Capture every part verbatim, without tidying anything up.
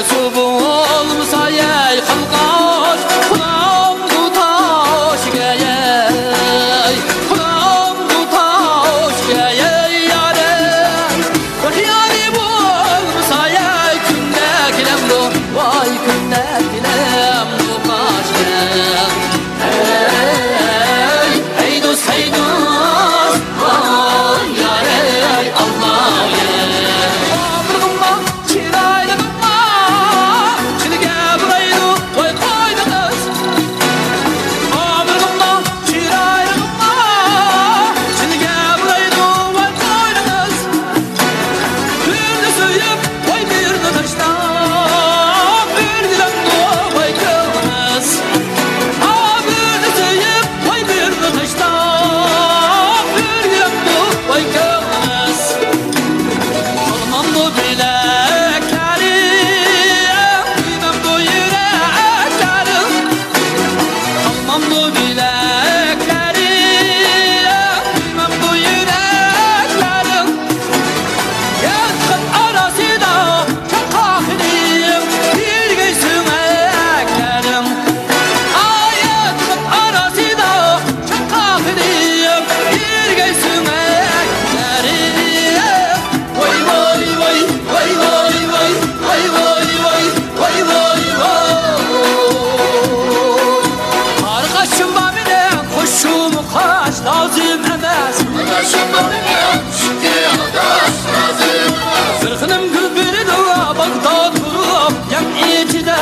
سۇ بولمىسا يەي قالقاش، قۇلامدۇ تاش يەي، قۇلامدۇ تاش يەي يارەي. بىر يارى بولمىسا يەي كۈندە كېلەمدۇ، ۋاي كۈندە كېلەمدۇ قاش يەي. ھەي، ھەي دوست، ھەي دوست، ۋاي يارەي، ئاللا يەي. ئامرىغىمغا چىرايلىقىمغا چىلگە بۇرايدۇ، ۋاي قوينىڭىز. ئامرىغىمغا چىرايلىقىمغا چىلگە بۇرايدۇ، ۋاي قوينىڭىز. بىرنى سۆيۈپ، ۋاي بىرنى تاشلاپ، بىر گىلەمدۇ، ۋاي كۆڭلىمىز. ھا، بىرنى سۆيۈپ، ۋاي بىرنى تاشلاپ، بىر گىلەمدۇ، ۋاي كۆڭلىمىز. قالمامدۇ بىلەكلىرىم، كۆيمەمدۇ يۈرەكلىرىم. قالمامدۇ بىلەكلىرىم، كۆيمەمدۇ يۈرەكلىرىم. ياتقان ئاراسىدا چاققان ئىدىم، يۈرگەي سۆڭەكلىرىم. ئاي، ياتقان ئاراسىدا چاققان ئىدىم، يۈرگەي سۆڭەكلىرىم. ۋاي، ۋاي، ۋاي. قارغاشىم بار مېنىڭ، قوشۇم قاش لازىم ئەمەس. قارغاشىم بار مېنىڭ، چۈنكى ئاداش لازىم ئەمەس. بىر خېنىم گۈل بېرىدۇ باغدا تۇرۇپ يەم ئىچىدە.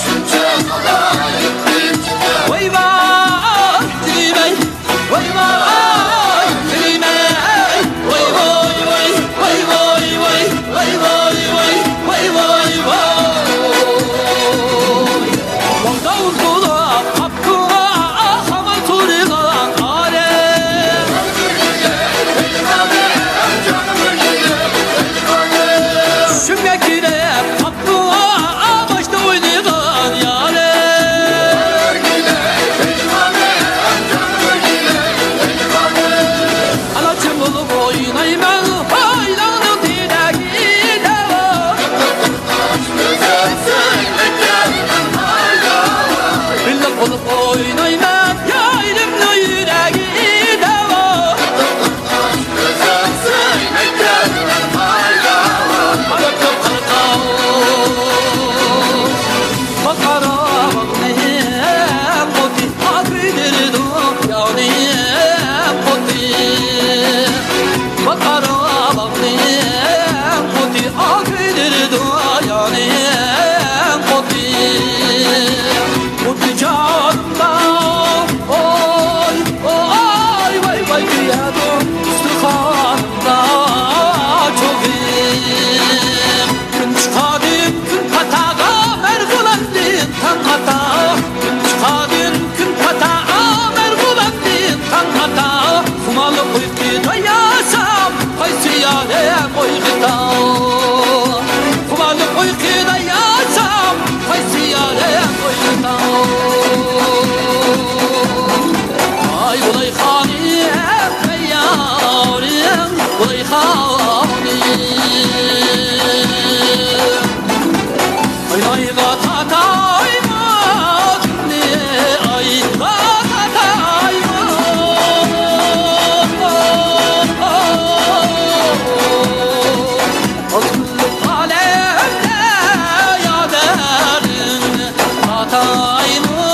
شۇنچە خالايىق ئىچىدە. ۋاي، ۋاي دېمەي. ۋاي ۋاي دېمەي، ۋاي ۋاي ۋاي، ۋاي ۋاي ۋاي، ۋاي ۋاي ۋاي، ۋاي ۋاي ۋاي. ۋاڭداۋۇر تولا قاپتۇغا، خاۋا تۇرىغا ئارە. چۈشۈمگە كىرىپ قاپتۇغا، باشتا ئوينىغان يارە. ئالاچىم بولۇپ ئوينايمەن ھايلاننىڭ تېرەكىدە. بىللە بولۇپ ئوينايمەن يايلىمنىڭ يۈرەكىدە. خۇددى جانىمدا، ئوي، ئوي، ۋاي، ۋاي، كۆيەدۇ ئۇستىخانىمدا چوغىم. كۈن چىقاردىم كۈن پاتاغا، مەرغۇلاندىم تاڭ ئاتا. كۈن چىقاردىم كۈن پاتاغا، مەرغۇلاندىم تاڭ ئاتا. خۇمارلىق ئۇيقۇدا ياتسام، قايسى يارەم ئويغىتاي؟ خۇمارلىق ئۇيقۇدا ياتسام، قايسى يارەم ئويغىتاي؟ ئاي، بۇلاي خانىم، مەن يارىم، بۇلاي خانىم. ئايلايغا تاتايمۇ كۈننى، ئايغا تاتايمۇ. ئالەمدە يادەرىڭ تاتايمۇ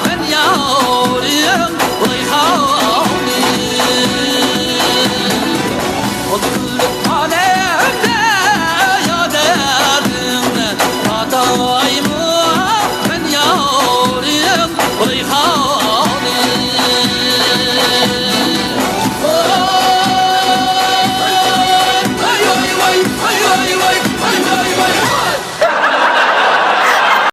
مەن يارىم، ۋاي خانىم.